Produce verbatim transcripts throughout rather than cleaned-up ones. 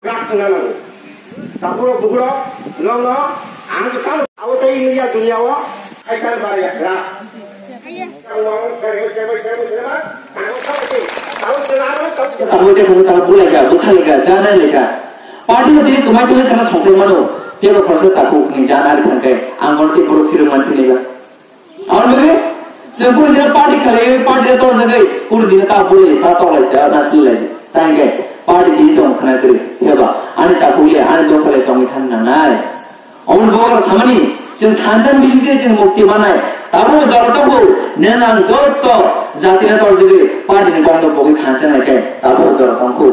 Rak khna nango. Takhurok bukurok, nokno ang kwtal abo tei India duniya o kaitor bar ya rak. Abo tei khoroksa takhuk bulai kha, bwkha lai kha, jana lai kha. Party no tini kwmai tongwi khana songchai mano, tebo khoroksa takhuk ni jana ri thang khe ang bono tei borok phirok man philai ba. Aboni bagwi chwng kunu dino party khalaiwi, party no torjagwi, kunu dino ta bui, ta toklai, ta nasilai, ta hwnkhe party tini tong khna kwrwi. Phiya ba ani takhuk le ani dopha le tongwi thang nangnai. Aboni bagwi samani chwng thansa ni bisingtwi chwng mukti mannai. Tabuk jora tongo, nwng ang jotto jati no torjagwi party ni kokno bogwi thansa nai khe tabuk jora tongkhu.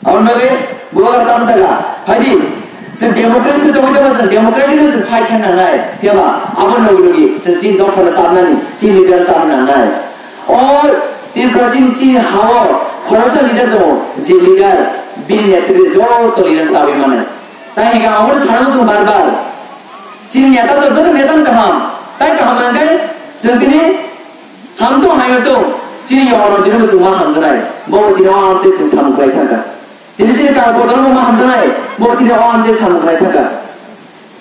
Aboni bagwi bubagra tamsaka, phaidi, chwng democracy tongwi tongo, chwng democratic no chwng fight khe nangnai. Phiya ba abo logi logi chwng chini dopha no chapnani, chini leader chapna nangnai. O Tripura chini, chini ha-o khoroksa leader tongo, je leader bini netrite joto leader chawi mano. Tai hwnkhe abo sana muchungo bar bar. Chini neta to joto neta no kaham. Tai kaham hwnkhe chwng tini Ham tong, hamya tong, chini yong rok chini muchung ma hamjanai, bo tini o ang se chwng samung khlai thangkha. Tini chini kang kotor ma hamjanai, bo tini o ang se samung khlai thangkha.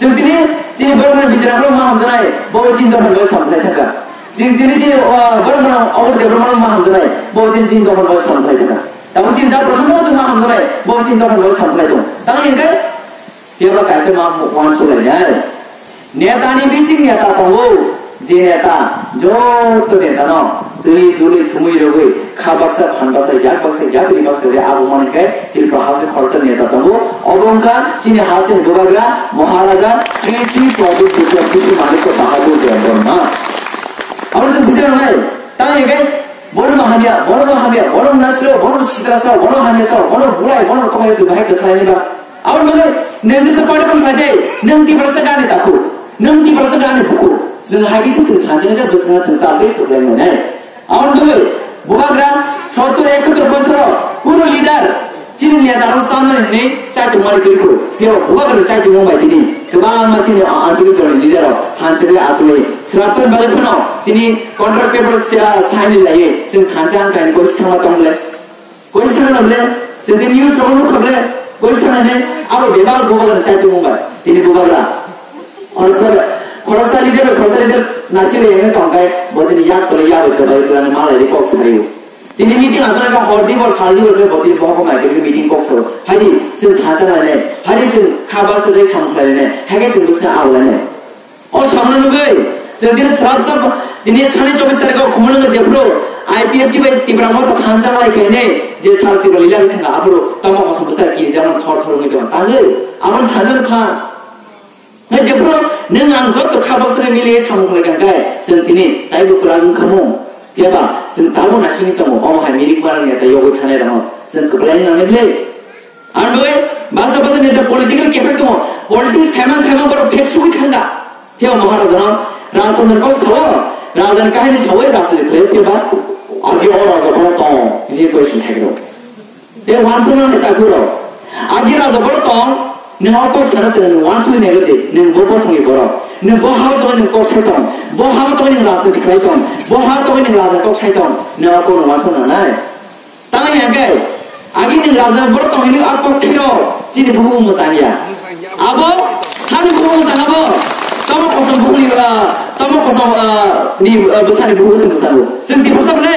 Chwng tini, chini borok rok bijra rok ma hamjanai, bo chini dopha rok samung khlai thangkha. Chwng tini, chini, ah, borok rok obor debra rok ma hamjanai, bo chini, chini dopha rok samung khlai thangkha. Tamo chini da Prasanta muchung ma hamjanai, bo chini dopha rok samung khlai thangkha. Tamo hwnkhe, Phiya ba kaisa ma uansuk lainai. Neta ni bising neta tongo, je neta joto neta no twi duli thumwi rogwi kha baksa, phan baksa, yak baksa, yak ri baksa, je abo mani khe Tripura haste khoroksa neta tongo. Obo wngkha chini haste ni bubagra Maharaja Sri Sri Pradyut Bikram Kishore Manikya Bahadur Debbarma. Abo chwng bujina nai, tamo hwnkhe bono bo hamya, bono bo hamya, bono bo nasiro, bono bo sitra sao, bono hamya sao, bono bulai, bono tongmani chwng bahai kwthai nai ba. Aboni bagwi nwng jesa party phano khlai de, nwng Tiprasa gani takhuk, nwng Tiprasa gani bukhuk. Chwng hai khe se chwng thansa khe bwskango chwng chajagwi kwplai mwnai. Aboni bagwi bubagra sottor ekottor bosoro kuno leader chini neta rok chamnani hwnwi chaitung mani kwrwi kho. Phiya bubagra chaitung wng bai tini kwbangma chini anchalik dol ni leader rok thansa khe aswk swrapsa bagwi phano tini contract paper sa-, sign laiwi chwng thansa wng kha hwnwi kok thangma tong le. Koi sana na ble, chwng tini news rogo nukha ble, koi sana ne, abo bebak bubagra chaitung wng bai, tini bubagra. Khoroksa, khoroksa leader, khoroksa leader nasi le yang tong kai, bo tini yak tole yak bai tole tole malai ri kok sayo. Tini meeting asana ka hor di bor sal di bor bo tini bo ko mai tini meeting kok sayo. Hai di, chwng thansa nai ne, hai di chwng khaba se dai sam khlai ne, hai ke chwng bwsa au lai ne. O samno nugwi, chwng tini srap srap, tini thani chobbish tarikh o Khumulwngo jephru I P F T bai Tipra Motha thansa lai khainai, je sal Tipra lila wngwi thangkha, aphuru tamo kosom bwsa kirijak man thor thor wngwi tongo. Tangwi, aboni thansa no pha. Nai jephru nwng ang joto kha baksa miliwi samung khlai kha khe, chwng tini taibo kwrak wngkha mu. Phiya ba, chwng tabuk naisingwi tongo, omo hai mirik mara ni neta yogwi thanai rokno chwng kwplai nangnai bwle. Ang doi, basa basa neta political kepek tongo. Politics khaimang khaimang borok phek sugwi thangkha. Phiya Maharaja no Rajchandra kok sao, Raja ni kahini sao, Rajchandra khlai phiya ba. Agi o Raja bono tong, je question thai rok. Te wansuk nang ta kuro. Agi Raja bono tong, nung o kok sana se nung wansuk ne rode, nung bo bo songi borok. Nung bo ha to nung kok sai tong, bo ha to nung Rajchandra khlai tong, bo ha to nung Raja kok sai tong, nung o kok nung wansuk nang nai. Tamo hwnkhe, agi nwng raja borok tongmani a kok thero chini bubu mwchang ya. Abo sani bubu mwchang abo. Tamo kosom bubu ni, ah, tamo kosom, ah, ni, ah, bwsani bubu se mwchango. Chwng Tiprasa bole,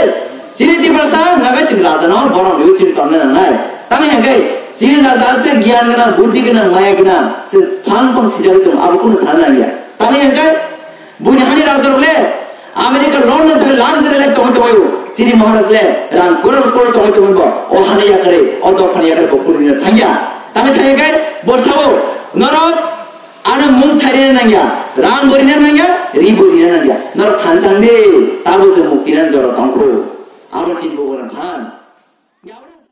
chini Tiprasa naga chini raja no borok ni chini tongna nangnai. Tamo hwnkhe, chini raja se gyan gwnang, buddhi gwnang, maya gwnang, se phang phang sijagwi tongo, abo kunu sana nangya. Tamo hwnkhe, Buini hani rajrok le America, London thangwi lunch rele tongwi tongwi o. Chini Maharaj le rang crore crore tongwi tongwi bo. O hani yakari, o dophani yakari bo kuri na thangya. Tangwi thangya kai bo sao norok ano mung sairina nangya, rang borina nangya, ri borina nangya. Norok thanchang de, tabo je mukti nan jora tongkho. Abo chini bo gorang khan.